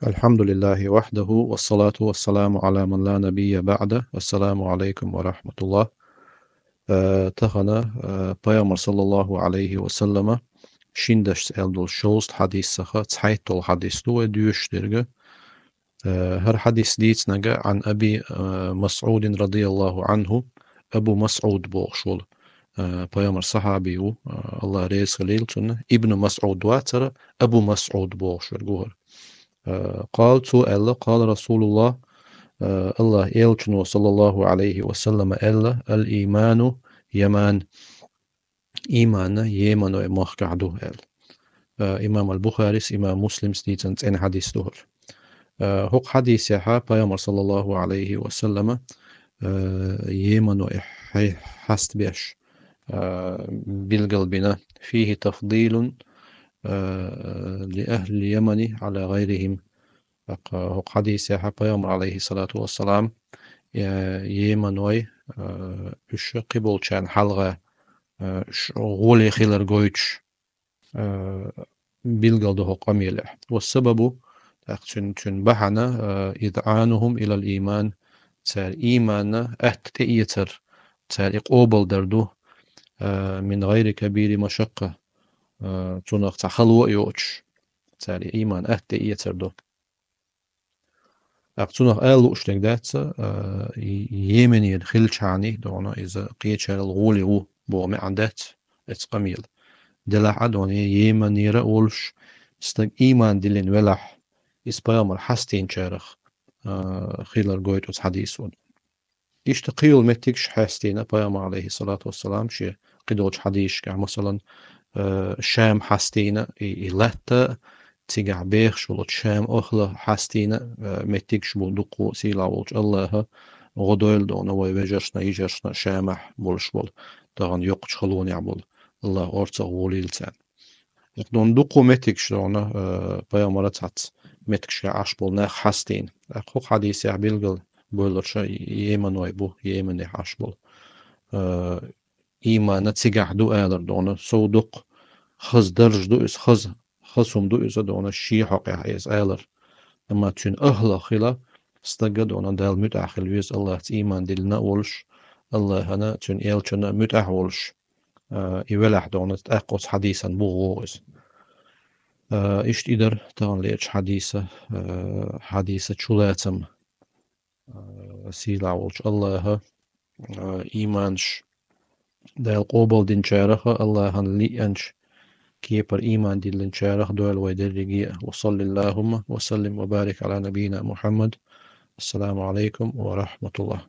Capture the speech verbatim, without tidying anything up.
الحمد لله وحده والصلاة والسلام على من لا نبي بعده. السلام عليكم ورحمة الله. Э, тахана, э, Пайхамар, саллаллаху алейхи ва саллама, шин дашца аьнна долу шовзткъа хьадис саха, цхьайтталгӀа хьадис ду вай доьшуш дерг. Э, хӀара хьадис дийцинарг عن أبي, э, مسعود رضي الله عنه, Абу МасӀуд бохуш волу, э, Пайхамар сахьаби ву, э, АллахӀ реза хуьлийла цунна, Ибн МасӀуд вацара, Абу МасӀуд бохуш верг ву хӀара. Э, قال, цо аьлла, قال رسول الله, э, АллахӀ элчано, саллаллаху алейхи ва саллама, аьлла: الإيمان يمان, ийман Йеман вай махкахь ду, аьлла. Э, имам аль-Бухарис, имам Муслимс дийцина цӀена хьадис ду хӀара. Э, хӀокху хьадисехь Пайхамар, саллаллаху алейхи ва саллама, э, Йеман вай хьай-, хьаста беш, э, билгал бина: فيه تفضيل, э, لأهل اليمن على غيرهم. ТӀаккха хӀокху хьадисехь Пайхамар, алейхиссалату вассалам, э, Йеман вай, э, уьш кхиболчарна хьалха, э, уьш гӀоле хилар гойтуш, э, билгал ду хӀокху къамелехь. والسبب, тӀаккха цуьнан, цуьнан бахьана, э, إذعانهم إلى الإيمان, цара ийманна атта тӀеэцар, цара и къобалдар ду, э, من غير كبير مشقة, э, цунах цхьа хало а йоцуш, цара и ийман атта тӀеэцар ду. ТӀаккха цунах ала лууш дерг дац, а, и Йеменера хилчхьана, дона иза кхечарал гӀоле ву боху маьӀна дац оцу къамела. Делахь а, дона Йеменера а волуш, стаг ийман диллина велахь, иза Пайхамар хьастийначарах, а, хилар гойту оцу хьадисо. Иштта кхин йолу меттигаш хьастийна Пайхамар, алейхиссалату вассалам, шен кхидолчу хьадисашкахь, масалан, э, Шам хьастийна, и, и латта, цигахь бехаш волчу Шам охӀла хьастийна, э, меттигаш бу дуккха сийлахь волчу АллахӀа гӀо дойла, дона вай вежаршна, йижаршна Шамахь болуш болу, тахана йоккхачу халонехь болу, АллахӀ орцах гӀолийла царна. Дона дуккха меттигаш дона, э, Пайхамара цхьацца меттигашкахь Ӏаш болу нах хьастийна. ТӀаккха хӀокху хьадисехь билгал бойлуш Йеман вай бу, Йеменехь Ӏаш болу. Э, ийманна цигахь ду алар дона, сов дуккха хаза дарж ду иза, хаза, хаза хӀума ду иза дона, шен хьокъехь иза алар. Амма цуьнан охӀла хила стага дона Далла муьтӀахь хила веза, АллахӀца ийман диллина а волуш, АллахӀана, цуьнан элчанна а муьтӀахь а волуш, а, и велахь дона, тӀаккха оцу хьадисан бу гӀо иза. А, иштта и дара таханлерчу хьадиса, а, хьадиса чулацам. А, сийлахь волчу АллахӀа, а, ийманаш Дала къобалдинчарах а, АллахӀан лиъанчу кепара ийман диллинчарах дойла вай дерриге а. وصل اللهم وسلم وبارك على نبينا محمد. السلام عليكم ورحمة الله.